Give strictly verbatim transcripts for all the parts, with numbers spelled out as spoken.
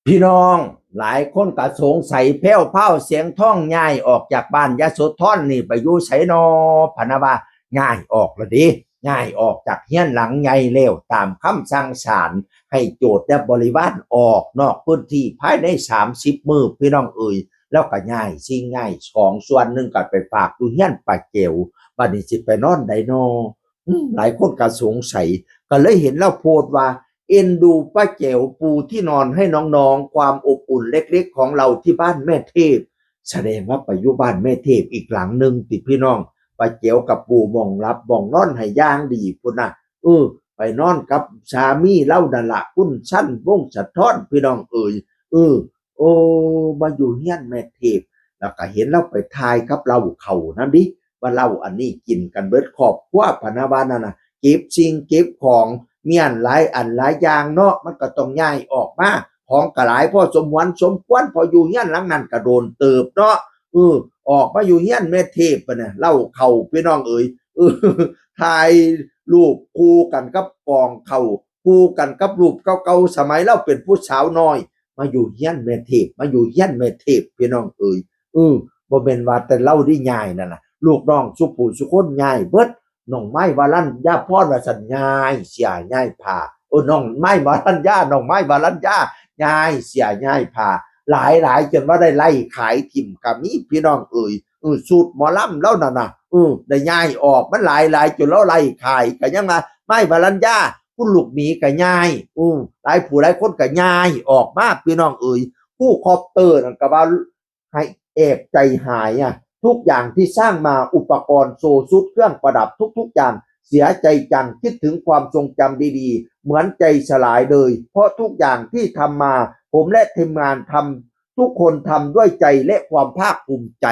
พี่น้องหลายคนก็สงสัย แพรวพราว แสงทองย้ายออกจากบ้านยโสธรนี่ไปอยู่ไสนอ พะนะว่าย้ายออกแล้วเด้ ย้ายออกจากเฮือนหลังใหญ่แล้ว ตามคำสั่งศาล ให้โจทก์และบริวารออกนอกพื้นที่ภายในสามสิบมื้อ พี่น้องเอ๋ย แล้วก็ย้ายสิ่งย้ายของ ส่วนหนึ่งก็ไปฝากอยู่เฮือนป้าแจ๋ว บัดนี้สิไปนอนใดนอ อืม หลายคนก็สงสัย ก็เลยเห็นลาวโพสต์ว่า เอ็นดูป้าแจ๋วปูที่นอนให้น้องๆ ความอบอุ่นเล็กๆ ของเราที่บ้านแม่เทพ แสดงว่าไปอยู่บ้านแม่เทพอีกหลังหนึ่งติพี่น้อง ป้าแจ๋วก็ปูหม่องหลับหม่องนอนให้อย่างดีพุ้นนะ เออ ไปนอนกับสามีลาวนั่นละ คุณชัน วงศ์สะท้อน พี่น้องเอ๋ย เออ โอ้ มาอยู่เฮือนแม่เทพ แล้วก็เห็นลาวไปถ่ายกับเหล้าเข้านำเด้ ว่าเหล้าอันนี้กินกันเบิดครอบครัว พะนะว่านั่นน่ะ เก็บสิ่งเก็บของ มีอันหลายอันหลายอย่างเนาะ มันก็ต้องย้ายออกมา ของก็หลายพอสมควรสมควร พออยู่เฮือนหลังนั้นก็โดนเติบเนาะ เออ ออกมาอยู่เฮือนแม่เทพปะเนี่ย เหล้าเข้า พี่น้องเอ๋ย เออ ถ่ายรูปคู่กันกับกองเข้า คู่กันกับรูปเก่าๆ สมัยลาวเป็นผู้สาวน้อย มาอยู่เฮือนแม่เทพ มาอยู่เฮือนแม่เทพ พี่น้องเอ๋ย เออ บ่แม่นว่าแต่ลาวเด้ย้ายนั่นน่ะ ลูกน้องซุผู้ซุคนย้ายเบิด น้องไม้วรัญญาพรว่าซั่น ย้ายเสื้อย้ายผ้า โอ้ น้องไม้วรัญญา น้องไม้วรัญญา ย้ายเสื้อย้ายผ้า หลายๆ จนว่าได้ไล่ขายถิ่มก็มี พี่น้องเอ๋ย เออ ชุดหมอลำลาวนั่นน่ะ เออ ได้ย้ายออก มันหลายๆ จนลาวไล่ขาย ก็ยังว่าไม้วรัญญา คุณลูกหมีก็ย้าย เออ หลายผู้หลายคนก็ย้ายออกมา พี่น้องเอ๋ย ผู้คอปเตอร์นั่นก็ว่า ให้แอบใจหายอะ ทุกอย่างที่สร้างมา อุปกรณ์โชว์ชุดเครื่องประดับทุกๆ อย่าง เสียใจจัง คิดถึงความทรงจำดีๆ เหมือนใจสลายเลย เพราะทุกอย่างที่ทำมา ผมและทีมงานทำ ทุกคนทำด้วยใจและความภาคภูมิใจ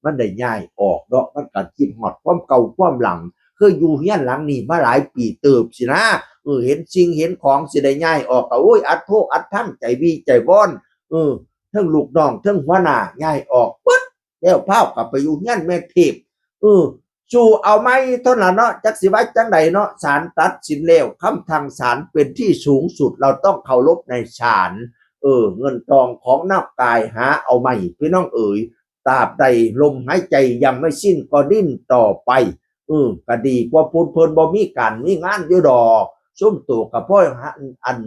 มันได้ย้ายออกเนาะ มันก็คิดฮอดความเก่าความหลัง คืออยู่เฮือนหลังนี้มาหลายปีเติบสินะ เออ เห็นสิ่งเห็นของสิได้ย้ายออกก็ โอ้ย อัดโทอัดทั้งใจวีใจวอน เออ เทิงลูกน้อง เทิงหัวหน้า ย้ายออกเบิด แพรวพราวก็ไปอยู่เฮือนแม่เทพ เออ สู้เอาใหม่เท่านั้นเนาะ จักสิว่าจั่งใดเนาะ ศาลตัดสินแล้ว คำสั่งศาลเป็นที่สูงสุด เราต้องเคารพในศาล เออ เงินทองของนอกกายหาเอาใหม่ พี่น้องเอ๋ย ตราบใดลมหายใจยังไม่สิ้นก็ดิ้นต่อไป เออ ก็ดีกว่าพูนเพิ่นบ่มีการมีงานอยู่ดอก ซุมโตก็พอหา อัน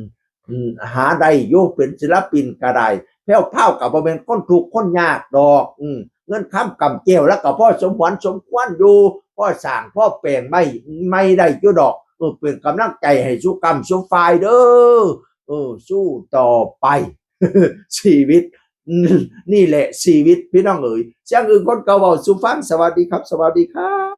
อืม หาได้อยู่ เป็นศิลปินก็ได้ แพรวพราวก็บ่แม่นคนทุกข์คนยากดอก อืม เงินคำกำแก้วลาวก็พอสมควรสมควรอยู่ พอสร้างพอแปลงใหม่ ใหม่ได้อยู่ดอก เออ เป็นกำลังใจให้สู่กำสู่ฝ่ายเด้อ เออ สู้ต่อไป ชีวิต อืม นี่แหละชีวิตพี่น้องเอ๋ย เสียงอื่นคนเก่าเว้าสู่ฟัง สวัสดีครับ สวัสดีครับ